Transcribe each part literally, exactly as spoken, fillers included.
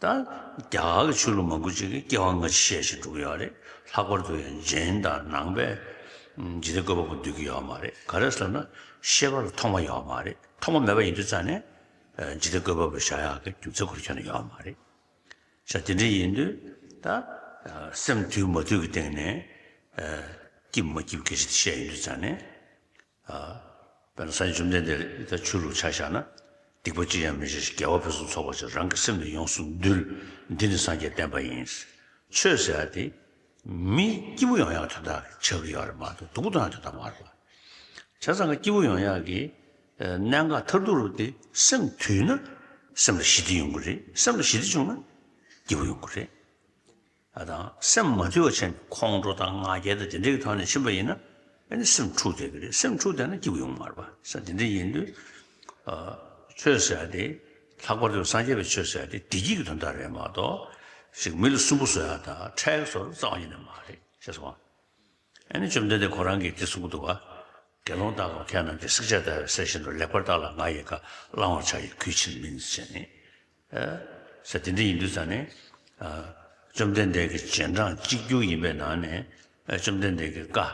ད་རྒྱ་གར་གྱི་ཆོས་ལུགས་མང་པོ་ཅིག་གིས་སྐྱེ་བ་སྔ་ཕྱི་བཤད་བཞིན་འགྲོ་གི་ཡོད་རེད། ལྷག་པར་དུ་ཡང་རྗེན་དང་ནང་པས་ཨམ་འཇིག་རྟེན་བཀོད་པ་པོ་འདོད་ཀྱི་ཡོད་མ་རེད། ག་རེ་ཟེར་ན་ཤེས་པ་ལ་ཐོག་མ་ཡོད་མ་རེད། ཐོག་མ་མེད་པ་ཡིན་དུས་ཙང་ནས་ཨ་འཇིག་རྟེན་བཀོད་པ་པོ་བཞག་ཡག་གི་རྒྱུ་མཚན་ཁོ་རང་ཁྱོན་ནས་ཡོད་མ་རེད། ཤ་དེ་འདྲ་ཡིན་དུས་ད་ཨ་སེམས་དུལ་མ་དུལ་གྱི་སྟེང་ནས་ཨ་སྐྱིད་མ་སྐྱིད་སྐད་ཆ་དེ་བཤད་ཡོང་དུས་ཙང་ནས། ཨ། དཔེར་ན་སངས་རྒྱས་བཅོམ་ལྡན་འདས་ད་ཆོས་ལུགས་ཆ་བཞག་ན། སྡིག་པ་ཅི་ཡང་མི་བྱ་ཞིང་། དགེ་བ་ཕུན་སུམ་ཚོགས་པར་བྱ། རང་གི་སེམས་ནི་ཡོངས་སུ་འདུལ། འདི་ནི་སངས་རྒྱས་བསྟན་པ་ཡིན། ཆོས་ཟེར་ཡ་དེ་མི་སྐྱིད་པོ་ཡོང་ཡག་དོན་དག་ཆགས་ཀྱི་ཡོད་རེད་མ་གཏོགས་སྡུག་པོ་གཏོང་ཡག་དོན་དག་མ་རེད་པ། བྱས་ཙང་གི་སྐྱིད་པོ་ཡོང་ཡག་གི་ཨ་གནད་འགག་མཐར་ཐུག་རུ་དེ་སེམས་དུལ་ན་སེམས་ལ་ཞི་བདེ་ཡོང་གི་རེད། སེམས་ལ་ཞི་བདེ་བྱུང་ན་སྐྱིད་པོ་ཡོང་གི་རེད། ཨ་དང་སེམས་མ་དུལ་བ་བྱས་ནས་ཁོང་ཁྲོ་དང་ང་རྒྱལ་དང་དེ་འདྲའི་གི་ཐོག་ནས་ཕྱིན་པ་ཡིན་ན་ཨ་ནི་སེམས་འཁྲུགས་བསྡད་ཀྱི་རེད། སེམས་འཁྲུགས་བསྡད་ན་སྐྱིད་པོ་ཡོང་མ་རེད་པ། ས་དེ་འདྲ་ཡིན་དུས་ཨ་ཆོས་ཟེར་ཡ་དེ་ལྷག་པར་དུ་སངས་རྒྱས་པའི་ཆོས་ཟེར་ཡ་དེ་བདེ་སྐྱིད་ཀྱི་དོན་དག་རེད་མ་གཏོགས་ཅིག་མི་ལ་སུན་པོ་བཟོ་ཡ་དང་འཕྲལ་བཟོ་ཡ་རྩ་བ་ཉིད་ནས་མ་རེད་ཤེས་སོང་ཨ། ཨ་ནི་བཅོམ་ལྡན་འདས་ཁོ་རང་གིས་དེ་གསུང་གི་འདུག་ག་དགེ་སློང་དག་གམ་མཁས་རྣམས་ཀྱིས། བསྲེག་བཅད་ལྟ་བའི་གསེར་བཞིན་དུ། ལེགས་པར་བརྟགས་ལ་ང་ཡི་བཀའ། བླང་བར་བྱ་ཡི་གུས་ཕྱིར་མིན་ཟེར་ནས། ཨ་ས་དེ་འདྲ་ཡིན་དུས་ཙང་ནས་ཨ་བཅོམ་ལྡན་འདས་ཀྱི་རྗེས་འབྲང་གཅིག་གྱུར་ཡིན་པའི་ནང་ནས་ཨ་བཅོམ་ལྡན་འདས་ཀྱི་བཀའ་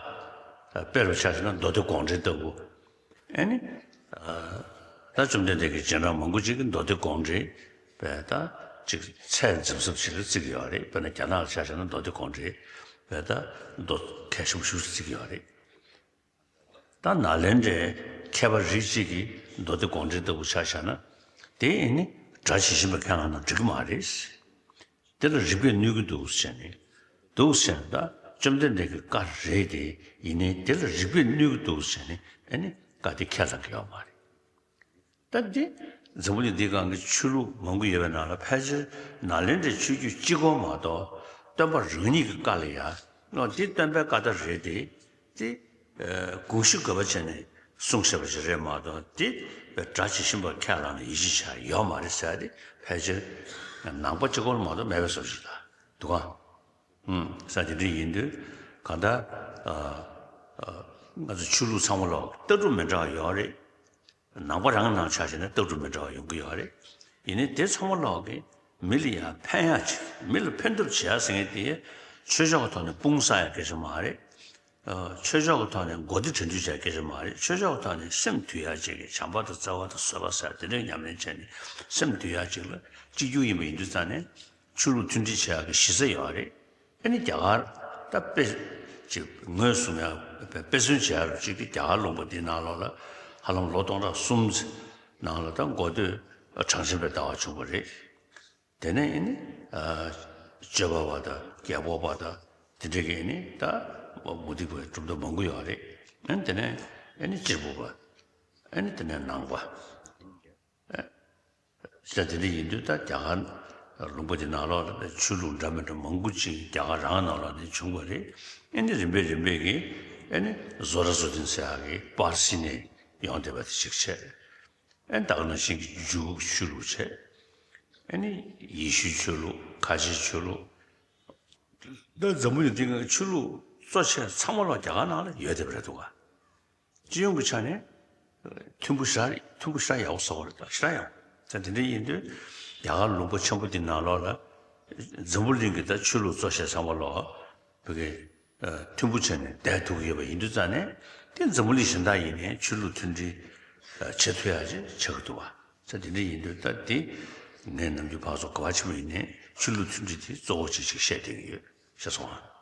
ཨ་དཔེ་རུ་ཆ་བཞག་ན་མདོ་སྡེ་དགོངས་འགྲེལ་ལྟ་བུ། ཨ་ནི་ཨ་ད་བཅོམ་ལྡན་འདས་ཀྱི་རྗེས་འབྲང་མང་པོ་ཅིག་གིས་མདོ་སྡེ་དགོངས་འགྲེལ་བས་ད་ཅིག་ཚད་འཛིན་ཟབ་ཅིག་ལ་བརྩི་གི་ཡོད་རེད། དཔེར་ན་རྒྱ་ནག་ལ་ཆ་བཞག་ན་མདོ་སྡེ་དགོངས་འགྲེལ་བས་ད་མདོ་གལ་ཆེན་པོ་ཞེ་པོ་ཅིག་བརྩི་གི་ཡོད་རེད། ད་ནཱ་ལེནྡྲའི་མཁས་པ་རིགས་གཅིག་གིས་མདོ་སྡེ་དགོངས་འགྲེལ་ལྟ་བུ་ཆ་བཞག་ན། དེ་ཨེ་ནི་སྒྲ་ཇི་བཞིན་པ་ཁས་བླངས་ན་འགྲིག་གི་མ་རེད། དེ་ལ་རིགས་པས་གནོད་ཀྱི་འདུག་ཟེར་ནས། འདུག་ཟེར་ན་ད་བཅོམ་ལྡན་འདས་ཀྱི་བཀའ་རེད་དེ། ཡིན་ནའི་དེ་ལ་རིགས་པས་གནོད་ཀྱི་འདུག་ཟེར་ནས་ཨེ་ནི་བཀའ་དེ་ཁས་བླངས་ཀྱི་ཡོད་མ་རེད། ད་འདི་འཛམ་བུ་གླིང་འདིའི་སྒང་གི་ཆོས་ལུགས་མང་པོ་ཡོད་པའི་ནང་ལ་ཕལ་ཆེར་ནཱ་ལེནྡྲའི་ཆོས་བརྒྱུད་གཅིག་པོ་མ་གཏོགས་སྟོན་པ་རང་ཉིད་ཀྱི་བཀའ་ལ་ཡ། ཨ་འདི་སྟོན་པའི་བཀའ་ལྟར་རེད་དེ། དེ་ཨ་དགོངས་གཞི་དགོས་པ་བྱས་ནས་གསུངས་བཞག་པ་ཞིག་རེད་མ་གཏོགས་དེ་སྒྲ་ཇི་བཞིན་པ་ཁས་བླངས་ནས་ཡིད་ཆེས་བྱ་ཡོད་མ་རེད་ཟེར་ཏེ་ཕལ་ཆེར་ནང་པ་གཅིག་པོ་ལ་མ་གཏོགས་མེད་པའི་བཟོ་ཞིག་ལ་འདུག་ག་ཨུམ། ས་དེ་འདྲ་ཡིན་དུས་གང་ལྟར་ཨ་ཨ་ང་ཚོ་ཆོས་ལུགས་ཚང་མ་ལ་ལྟ་གྲུབ་མི་འདྲ་བ་ཡོད་རེད། ནང་པ་རང་ནང་ཆ་བཞག་ན་ལྟ་གྲུབ་མི་འདྲ་བ་ཡོང་གི་ཡོད་རེད། ཡིན་ནའི་དེ་ཚང་མ་ལོག་གིས་མི་ལ་ཡང་ཕན་ཡག་ཅིག་མི་ལ་ཕན་ཐབས་བྱེད་ཡག་ཟེར་མཁན་དེ་ཆོས་ཕྱོགས་ཀྱི་ཐོག་ནས་དཔུང་བསགས་ཡག་སྐད་ཆ་མ་རེད། ཨ་ཆོས་ཕྱོགས་ཀྱི་ཐོག་ནས་མགོ་བདེ་དྲན་འདུས་བྱེད་ཡག་སྐད་ཆ་མ་རེད། ཆོས་ཕྱོགས་ཀྱི་ཐོག་ནས་སེམས་དུལ་ཡག་ཅིག་གི་བྱམས་པ་དང་བརྩེ་བ་དང་བཟོད་པ་ཟེར་དེ་འདྲའི་ཉམས་ལེན་བྱས་ནས་སེམས་དུལ་ཡག་ཅིག་ལ་གཅིག་གྱུར་ཡིན་པ་ཡིན་དུས་ཙང་ནས་ཆོས་ལུགས་མཐུན་སྒྲིལ་བྱེད་ཡག་གི་གཞི་རྩ་ཡོད་རེད། ཨ་ནི་རྒྱ་གར་ད་དཔེ་ཅིག་ངོས་བཟུང་ཡ་དཔེ་མཚོན་བྱེད་ཡ་ཅིག་གི་རྒྱ་གར་ལུང་པ་འདིའི་ནང་ལོགས་ལ་ཧ་ལམ་ལོ་སྟོང་ཕྲག་གསུམ་ནང་ལ་ད་འགོ་སྟོད་གྲངས་ཅན་པའི་ཟླ་བ་བྱུང་བ་རེད། དེ་ནས་ཨ་ནི་ཨ་སྤྱོད་པ་པ་དང་རྒྱལ་པོ་པ་དང་དེ་འདྲ་གི་ཨ་ནི་ད་མུ་སྟེགས་པའི་གྲུབ་མཐའ་མང་པོ་ཡོད་རེད། ཨ་ནི་དེ་ནས་ཨ་ནི་གཅེར་བུ་པ་ཨ་ནི་དེ་ནས་ནང་པ། ས་དེ་འདྲ་ཡིན་དུས་ད་རྒྱ་གར་ལུང་པ་དེ་ནང་ལོགས་ལ་ཆོས་ལུགས་འདྲ་མི་འདྲ་མང་པོ་ཅིག་རྒྱ་གར་རང་ནང་ལོགས་ནས་བྱུང་བ་རེད། ཨ་ནི་རིམ་པས་རིམ་པས་ཀྱིས་ཨ་ནི་ཟོ་ར་ཛོ་ཏན་ཟེར་ཡག་གི་པར་སི་ནས་ཡོང་བསྡད་པ་དེ་གཅིག་བྱས། ཨ་ནི་ད་ག་ནང་བཞིན་གྱི་འཇུ་ཆོས་ལུགས་བྱས། ཨ་ནི་ཡེ་ཤུའི་ཆོས་ལུགས། ཁ་ཆེའི་ཆོས་ལུགས། ད་འཛམ་བུ་གླིང་འདི་ག་ཆོས་ལུགས་གཙོ་ཆེ་ཚང་མ་ལོག་རྒྱ་གར་ནང་ལ་ཡོད་བསྡད་པ་རེད་འདུག་ག་སྤྱི་ཡོངས་ཀྱི་ཆ་ནས་མཐུན་པོ་ཞེ་དྲག་མཐུན་པོ་ཞེ་དྲག་ཡག་པོ་བཟོ་བ་རེད། ད་ཞེ་དྲག་ཡག་པོ། ད་དེ་འདྲ་ཡིན་དུས་རྒྱ་གར་ལུང་པ་ཆེན་པོ་འདི་ནང་ལོགས་ལ་འཛམ་བུ་གླིང་གི་ད་ཆོས་ལུགས་གཙོ་ཆེ་ཚང་མ་ལོག་བོད་ཀྱི་མཐུན་པོ་བྱས་ནས་བསྡད་ཐུབ་ཀྱི་ཡོད་པ་ཡིན་དུས་ཙང་ནས་དེ་འཛམ་བུ་གླིང་གཞན་དག་ཡིན་ནའི་ཆོས་ལུགས་མཐུན་སྒྲིལ་བྱེད་ཐུབ་ཡག་ཅིག་ཆགས་ཀྱི་འདུག་བ། ད་དེ་འདྲ་ཡིན་དུས་ད་དེ་ངས་ནམ་རྒྱུན་ཕར་ཚུར་ག་པར་ཕྱིན་པ་ཡིན་ནའི་ཆོས་ལུགས་མཐུན་སྒྲིལ་དེ་གཙོ་བོ་ཅིག་ཅིག་བཤད་བསྡད་ཀྱི་ཡོད་ཤེས་སོང་ཨ།